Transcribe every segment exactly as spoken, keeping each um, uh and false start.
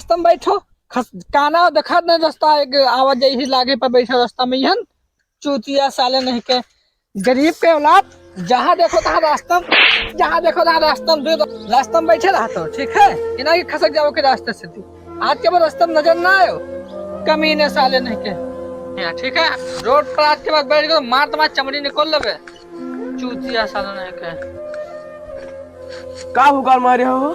रास्ता में बैठो, खस-, काना देखत नहीं रास्ता, एक आवाज यही लागे पर बैठो रास्ता में, यहन चूतिया साले नहीं के, गरीब के औलाद, जहाँ देखो तहाँ रास्ता में, जहाँ देखो तहाँ रास्ता में, दो रास्ता में बैठे रहत हो, ठीक है? इना कि खसक जाओ के रास्ते से तू। आज के बाद रास्ता में नजर ना आयो, कमीने साले नहीं के। या, ठीक है, रोड पर आज के बाद बैठ गयो, मार तो मार चमड़ी निकल लेबे, चूतिया साले नहीं के। का भूकाल मारे हो?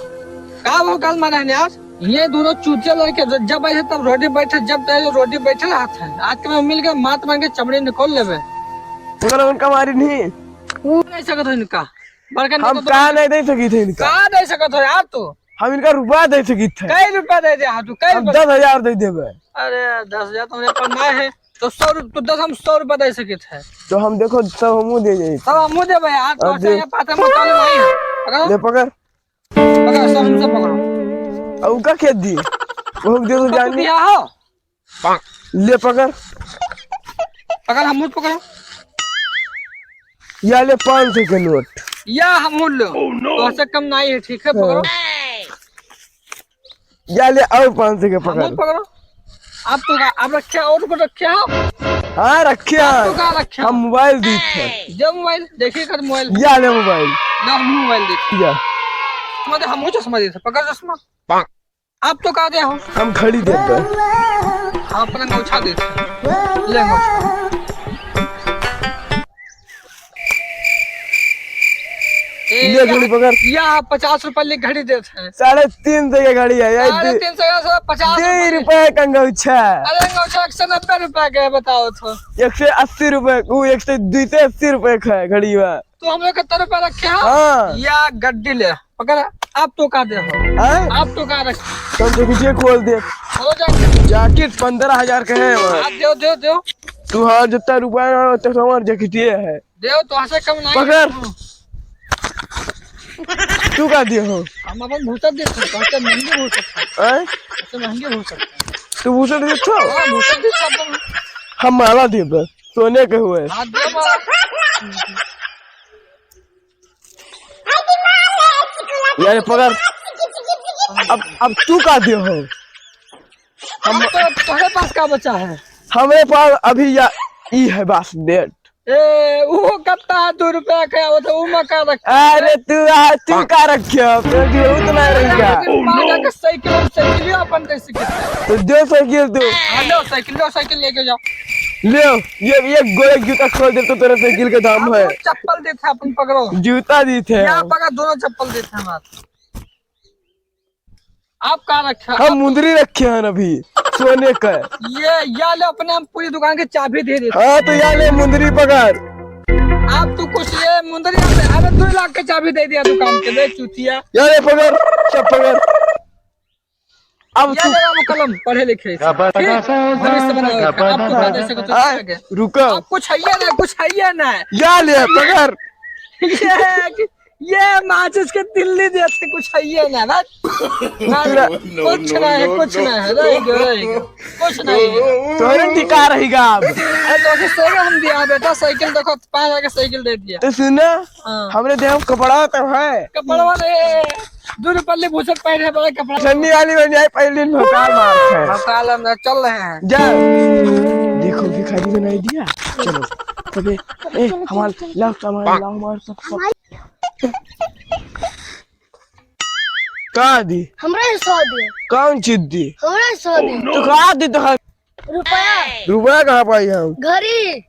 का भूकाल मारे हैं यार? ये दोनों चूतिया लड़के ज-, जब बैठे तब रोटी बैठे, जब चाहे रोटी बैठे रहत है। आज के मैं मिल के मात मांग के चमड़ी निकाल लेबे। ओकरा उनका मारी नहीं। ऊ नहीं सकत हो इनका। बड़का हम नेता तो का नहीं दे सकी थे इनका? का दे सकत हो यार तू? हम इनका रुपया दे सकी थे। कई रुपया दे दे, हाँ, तू कई हम रुपया? दस हजार दे देबे। अरे, दस हजार तो हमरे पास ना है। तो सौ रुप-, तो दस हम सौ रुपया दे सकी थे। तो हम देखो, सब हमहू दे जाई। सब हमहू देबे यार, तो अब अच्छा दे। ये पाता में काल नहीं है। पकड़ो। ले पकड़। पकड़, सब हमसे पकड़ो। अब उनका खेत दी। वो दे दो तो जान। दिया हो। ले पकड़। पकड़, हम मुझ पकड़ो। या ले पाँच सौ के नोट। या हम मुझ लो। Oh, no। तो ऐसे कम नहीं है, ठीक है, हाँ। पकड़ो। या ले और पाँच सौ के हम पकड़। मुझ पकड़ो। आप तो का, आप रखे और को रखे हो? हाँ, रखे आप हैं। तो का रखे हो? हम मोबाइल दी थे। दे मोबाइल, देखिए कर मोबाइल। या ले मोबाइल। ना, हम मोबाइल दी थे। या। मतलब हम चश्मा दी थे, पकड़ चश्मा। आप तो का दे हो? हम घड़ी देबे। हाँ, अपना अंगूठा दे। ले अंगूठा। ए, ले या, घड़ी पकड़। या पचास रुपया ले घड़ी देत है। साढ़े तीन सौ के घड़ी है, यही साढ़े तीन सौ का, पचास दे रुपया। रुपया का अंगूठा। अरे अंगूठा एक सौ नब्बे रुपया के है, बताओ तो। एक सौ अस्सी रुपया, वो एक सौ, दो सौ अस्सी रुपया का है घड़ी बा। तो हम लोग कितना रुपया रखे हैं? हाँ। या गड्डी ले। पकड़, आप तो का दे हो? हैं? आप तो का रख? तब जैकेटिए खोल दे। हो जा। जैकेट पन्द्रह हजार के है वो। आप दो, दो, दो। तू हाँ, जितना रुपया ना, उतना हमार जैकेटिए है। दो, तो ऐसे कम नहीं। पकड़। तू का दे हो? हम अपन भूसा दे सकते हैं, तो महंगे हो सकते हैं। हैं? ऐसे महंगे हो सकते हैं। तू भूसा दे सकते हो? हाँ, भूसा दे सकते हैं। हम माला देबे, सोने के हुए। हाँ, दे माला। यार पकड़। अब, अब तू का दे हो? हम तो, तोहरे पास का बचा है? हमरे पास अभी या, ई है बस डेट। ए, वो कितना है? दो रुपया का, वो तो वो मका रख। अरे तू आ, तू का रखे हो? फिर भी उतना रहेगा। पाँच हजार के साइकिल, हम साइकिल अपन कैसे के? तो दो साइकिल दो। हाँ, लो साइकिल, लो साइकिल लेके जाओ। ले, ये, ये गोरे जूता खोल दे तो तेरा साइकिल के दाम है। चप्पल देत है अपन, पकड़ो। जूता देत है। या पकड़, दोनों चप्पल देत है हमार। आप का रखे? हम मुंदरी रखे हैं अभी, सोने का। ये, या ले अपने हम पूरी दुकान की चाबी दे देते। हाँ, तो या ले मुंदरी पकड़। आप तो कुछ ये मुंदरी, अरे, अरे, दो लाख की चाबी दे दिया दुकान के, ले चूतिया। या ले पकड़, सब पकड़। अब ये तू ले बाबू कलम, पढ़े लिखे। क्या बात है? फिर भविष्य बनाओ, आप तो का दे सको तो आए, क्या क्या? रुको। आप कुछ है ना, कुछ है ना। या ले, पकड़। ये, ये माचिस के तिल्ली जैसे कुछ है ना, बस। कुछ नहीं है, कुछ नहीं है, रह गयो, रह गयो। कुछ नहीं है। तोहरे टिका रहेगा अब। अरे, तो के सोगे हम दिया बेटा, साइकिल देखो, पाँच हजार के साइकिल दे दिया। तो सुना, हाँ। हमरे देह में कपड़ा तो है। कपड़वा नहीं, दो रुपये भूसट पहने हैं, बड़ा कपड़ा। सन्नी वाली बन जाए, पहले दिन भौकाल मारते हैं। भौकाल हम चल रहे हैं। जा। देखो, भिखारी बनाई दिया। चलो। तबे, ए, हमार लाओ सामान, लाओ हमार सब, सब। का दी? हमरा ही सौ दियो। कौन चीज दी? हमरा ही सौ दियो। तो का दी तो हम? रुपया। रुपया कहाँ पाई हम? घड़ी।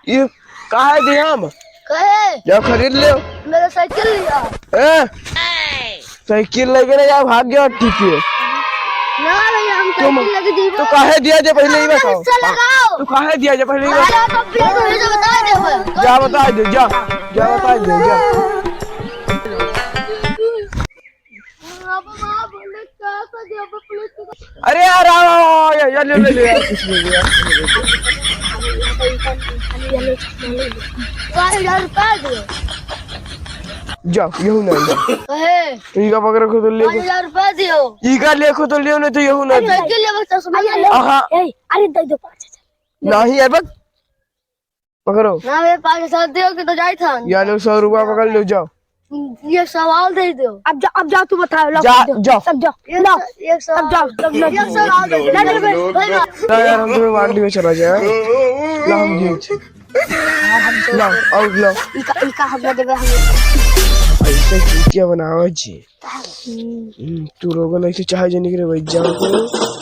ये काहे दी हम? कहे? जाओ खरीद ले। मेरा साइकिल लिया। ए? साइकिल लेके ना जाओ, भाग गया ठीक है। ना भैया, हम तुम, साइकिल लेके जीबो। तो काहे दिया जे पहले ही बताओ। पैसा लगाओ। तो काहे दिया जे पहले ही बताओ। अरे, तो भैया, तो ये तो बता दे भाई। जा बता दे, जा। जा बता दे, जा। अरे यार, आओ, आओ, आओ, यार, यार, ले, ले, ले, यार, कुछ ले, ले, यार, कुछ ले, ले। पाँच हजार रुपया दो। जाओ, यहू नहीं, जाओ। कहे? इका पकड़ो को तो ले। पाँच हजार रुपया दियो। इका लेखो तो लियो, नहीं तो यहू नहीं। अरे, लेके ले, बस चश्मा ले। आहा। ए, अरे, दे दो पाँच हजार। नहीं, यार, बस। पकड़ो। ना, मैं पाँच सौ दियो कि तो जाई था। या लो, सौ रुपया पकड़ लो, जाओ। ये सवाल दे दो। अब जा, अब जाओ, तू बताओ, लाओ, जा, सब दो। जाओ। सब जाओ। ये लाओ। स-, ये सब सवाल जाओ। दे दो। सब जाओ। ये सवाल दे दो। नहीं, नहीं, नहीं, नहीं, नहीं। ना यार, हम तुम्हें बांट दिए, चला जाए। लाओ, हम जीत। लाओ, और लाओ। इका, इका हम ना देबे, हम। ऐसे चूतिया बनाओ जी। हम्म। हम्म, तू लोगन ऐसे चाहे जनी के रे भाई, जाओ तो।